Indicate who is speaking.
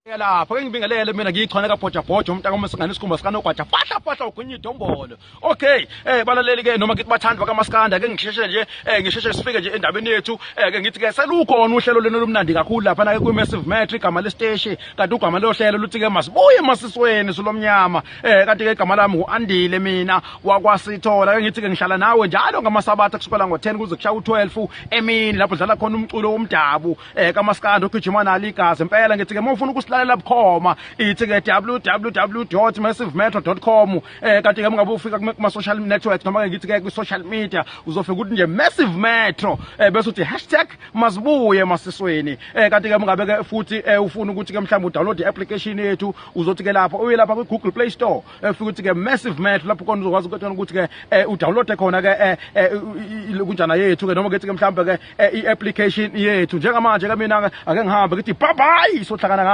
Speaker 1: Lapha ke ngibingelele mina ngiyichwane kabhojabhoja umntaka uma singane isikhumba sikanogwaja fahla fahla ugwinya idombolo. Okay, balaleli ke noma ngithi bathandi bakaMaskanda, ke ngisheshe nje ngisheshe sifike nje endabeni yethu. Ke ngithi ke selukhona uhlelo lenu olumnandi kakhulu lapha na ke kwi Massive Metro, igama lesiteshi, kanti ugama lohlelo luthi ke Masibuye Masisweni Sulomnyama. Kanti ke igama lami nguAndile mina wakwaSithola. Ke ngithi ke ngihlala nawe njalo ngamasabatha kusukela ngo10 kuze kushaya u12 emini, lapho dlala khona umculo womdabu kaMaskandi ogijima nalo igazi impela. Ngithi ke uma ufuna ukusilalela bukhoma, ithi ke www.massivemetro.com. Kanti ke ungabe ufika kuma social networks, noma ke ngithi ke kwi social media, uzofika ukuthi nje Massive Metro, bese uthi #MasibuyeMasisweni. Kanti ke ungabe ke futhi ufuna ukuthi ke mhlawumbe udownload i-application yethu, uzothi ke lapho uye lapha kwi-Google Play Store, ufike uthi ke Massive Metro, lapho khona uzokwazi ukuthi ke udownload khona ke kunjana yethu ke, noma ke ke mhlawumbe ke i-application yethu. Njengamanje ke mina ake ngihambe, ngithi bye bye, sohlangana.